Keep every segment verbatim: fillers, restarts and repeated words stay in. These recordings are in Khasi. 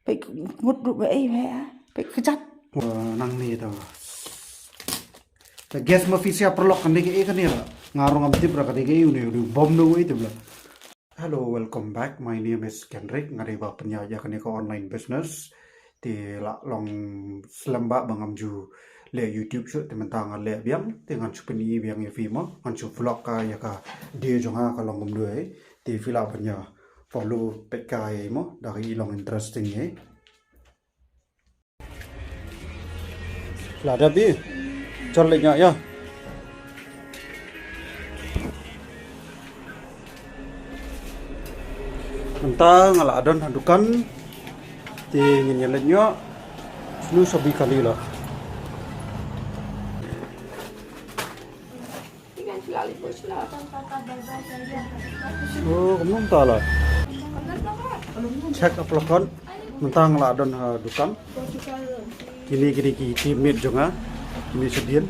Peit mut ruh ba ei ba, peit kjat. Nangne ta. Ta gas ma phi sia paralok, kane ka e kane la. Nga ruh ngam tip ra kane ka e une, une bom ne u e tip la. Hello, welcome back. My name is Kendrick. Nga dei ba pynïaid ïa kane ka online business. Te la long slem ba ba ngam ju leh YouTube shuh, te mynta nga leh biang, te ngan shu pyni biang ïa phi mo. Ngan shu vlog ka ïa ka day jong nga ka long kumno ei. Te phi lah ban ïa follow peit ka ei mo, da ka i long interesting ei. La da bi. Chol leh ïa. Mynta nga la don ha dukan. Te ngin ïa leit ñiuh. Snu sabi kali la. Oh, kumno mynta la. Check up lakon. Mynta nga la don ha dukan. Kine kine ki teammate jong nga. Kine shadien.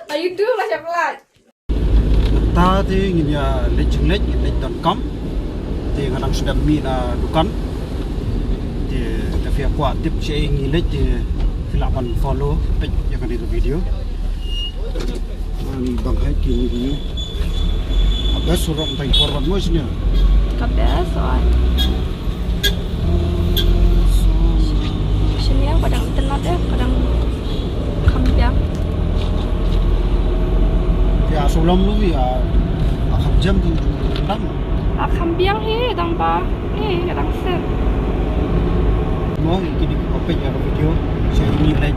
Are you too much of light? Ta te ngin ïa leit jingleit, ngin leit donkam. Te nga dang sdang mih na dukan. Te te phi kwah tip shaei ngi leit te phi lah ban follow peit ïa kane ka video. Ani bang hai ki ni ni. Abes surok tai forward mo sini. Ka best oi. Sini ka dang internet eh, ka dang kham biang. Ïa, sulom lu ïa, a kham jam tu dang. A kham biang hi dang ba. Hi ka dang set. Mo, ki di ko peit ïa ka video. Sha ini leh.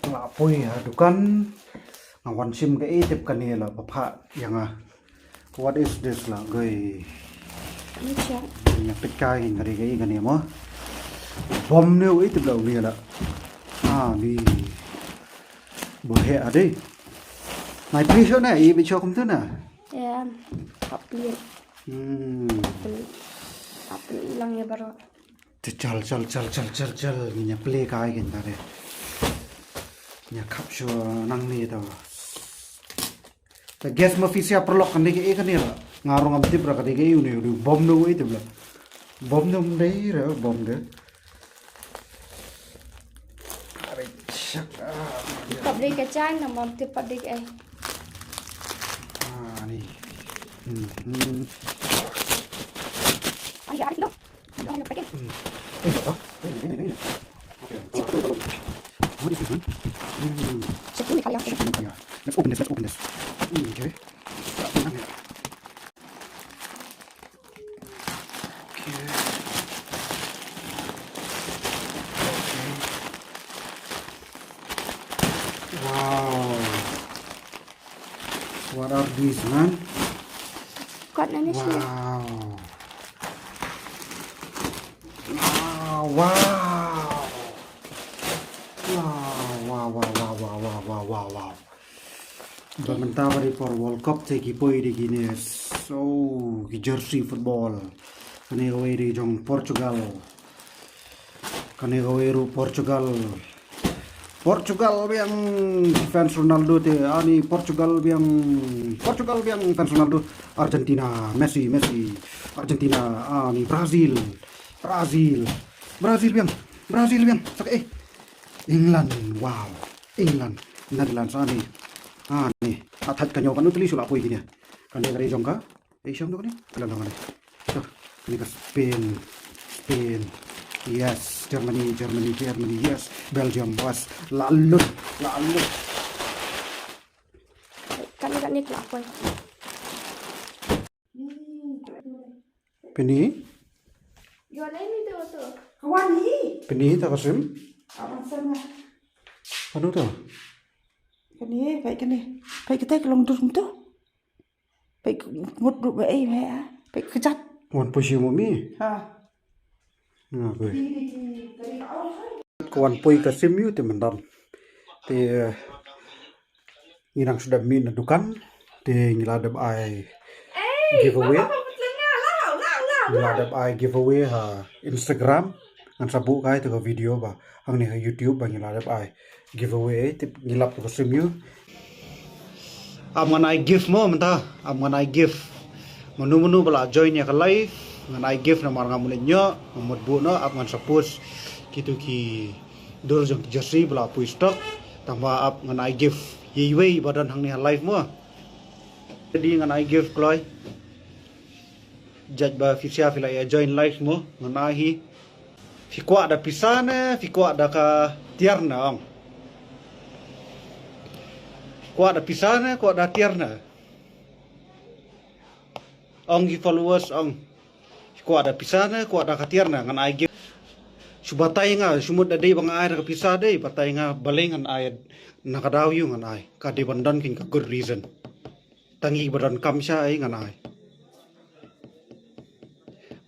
Nga la poi ha dukan. Nga wan shim kaei tip kane la ba phah ïa nga. What is this la gai? Ni cha. Ïa peit kai ngin kari kaei kane mo. Bom ne u ei tip la u ne la. Ah ni. Bo he ade. Nai pli sho na i bi sho kumtu na. Em. Apli. Hmm. Apli lang ïa baroh. Te chal chal chal chal chal chal, ngin ïa plie kai kin ta de. Ngin ïa khap shuwa nangne ta. Ta gas ma phi sia paralok, kane ka e kane la. Nga ruh ngam tip ra kane ka e une, une bom ne u e tip la. Bom ne um dei ra bom de. Are chak. Pap dei ka chang na mom tip pap dei ka e. Ah ni. Hmm, hmm. Are are no. Let's open this, let's open this. Okay. Wow. What are these, man? Got any shit? Wow. Wow, wow. Wow, wow, wow. Ba mynta ba dei por World Cup te ki poi dei kine. So, ki jersey football. Kane kawei dei jong Portugal. Kane kawei ruh Portugal. Portugal biang fans Ronaldo te, ani Portugal biang, Portugal biang fans Ronaldo. Argentina, Messi, Messi. Argentina, ani Brazil, Brazil. Brazil biang, Brazil biang. Sak eh. England, wow. England, Netherlands, ani. Ani. Atat ka nyo kan utli sula poi kine. Kane kare jong ka. Ei, shong to kane. Kala long kane. To, kane ka Spain. Spain. Yes. Germany, Germany, Germany. Yes. Belgium, was. Lalut. Lalut. Kane, kane, kane, kane. Pini? Pini ta ka sim? Panu ta? Kane, peit kane. Peit kita ka long dur kumtu. Peit mut ruh ba ei ba, peit kjat. Wan poi shi mo mi? Ha. Nga poi. Ko wan poi ka sim ïu te mynta. Te ngi nang suda mih na dukan. Te ngi la dep ai. giveaway. Ngi la dep ai giveaway ha Instagram. Ngan sa buh kai tu ka video ba hangne ha YouTube ba ngi la dep ai giveaway. Tip ngi lap tu ka sim ïa u. Ap ngan ai gift mo mynta. Ap ngan ai gift. Manu manu ba la join ïa ka live ngan ai gift namar nga mut ïa nga mut buh no ap ngan sa post kitu ki dur jong ki jersey ba la poi stock. Tang ba ap ngan ai gift. Iwei ba don hangne ha live mo. Jadi ngan ai gift kloi. Judge ba phi sia phi la ïa join live mo ngan ai hi. Phi kwah da pisa ne phi kwah da ka tiar na ong. Kwah da pisa ne kwah da tiar na. Ong ki followers ong. Kwah da pisa ne kwah da ka tiar na ngan ai gift. Shu batai nga shu mut da dei ba nga ai da ka pisa dei batai nga balei ngan ai na ka daw ïa u ngan ai ka dei ban don kin ka good reason. Tangi ba don kam sha ai ngan ai.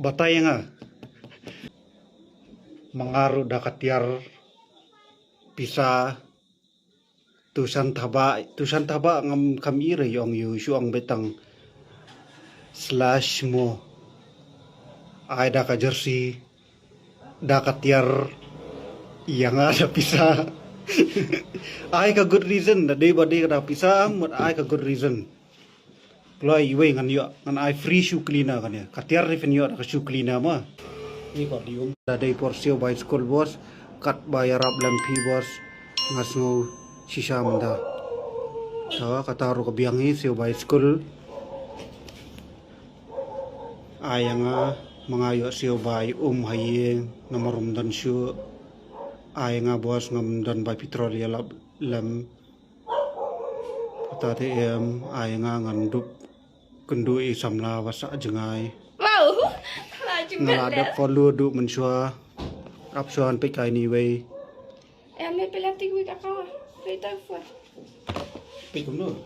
Batai nga. Mangaru da ka tiar pisa. Tusan taba tusan taba ngam kam ira yong yu shu ong betang. Slash mo. Ai da ka jersey da ka tiar yang ada pisa. Ai ka good reason da dei ba dei da pisa mut ai ka good reason. Kloi iwei ngan ïoh ngan ai free shoe cleaner kan ïa ka tiar ri phin ïoh da ka shoe cleaner ma. Ni ko dium da dei por siu bai school bos kat ba ïarap lem phi bos. Nga sngew shisha mynta. Tawa kata ru ka biang hi siu bai school. Ai nga ma nga ïoh siu bai um ha ïing namar um don shu. Ai nga bos ngam don bai petrol ïalap lem. Kata te em ai nga ngan dup kyndu i samla wa sa jngai. Wow. Nga la dep follow du mynshuwa. Ap shuwa ngan peit kai ni wei. Em ne pela tik wik aka. Peit ta fwa. Peit kumno.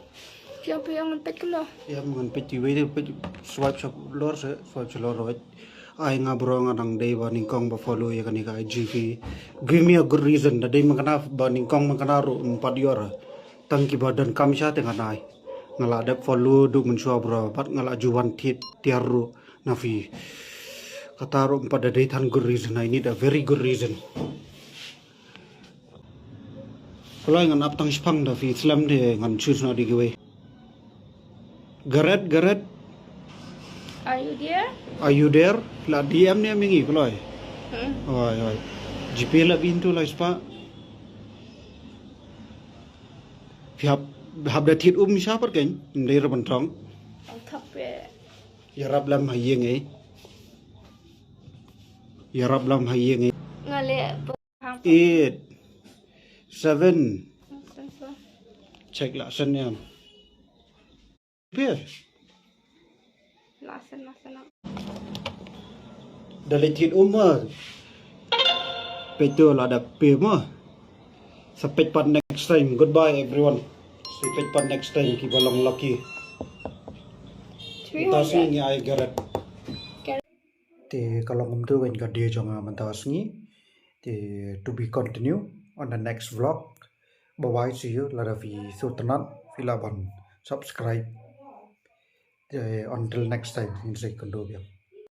Piang piang ngan peit kumno. Em ngan peit ti wei de peit swipe sha lor se swipe sha lor wei. Ai nga bro nga dang dei ba nyngkong ba follow ïa kane ka I G phi. Give me a good reason da dei man kana ba nyngkong man kana ruh ym pat ïoh ra. Tang ki ba don kam sha te ngan ai. Nga la dep follow du mynshuwa bro bad nga la ju wan thied tiar ruh na phi. Kata ruh ym pat da dei than good reason I need a very good reason. Kloi ngan ap tang shipang da phi slem de ngan choose na di giveaway. Garet, Garet. Are you there? Are you there? La D M ne mingi kloi. Hmm. Oi, oi. G P la bintu la spa. Phi hap hap da thied um sha par ken. Ndei ra ban tong. Ang thap pe. Ïarap lem ha ïing ei. Ïarap lem ha ïing ei. Ngale. Eight, seven. Check la sen em. Pia. La sen, la sen. Da le thied um ma. Peit tu la da pia ma. Sa peit pat next time. Goodbye everyone. Sa peit pat next time ki ba long lucky. Mynta sngi ngi ai Garet. Te ka long kumtu ka dei jong nga mynta sngi. Te to be continue on the next vlog. Bye bye, see you. Lada phi sngewtynnat phi lah ban subscribe. Te until next time, ngin sa ïakynduh biang.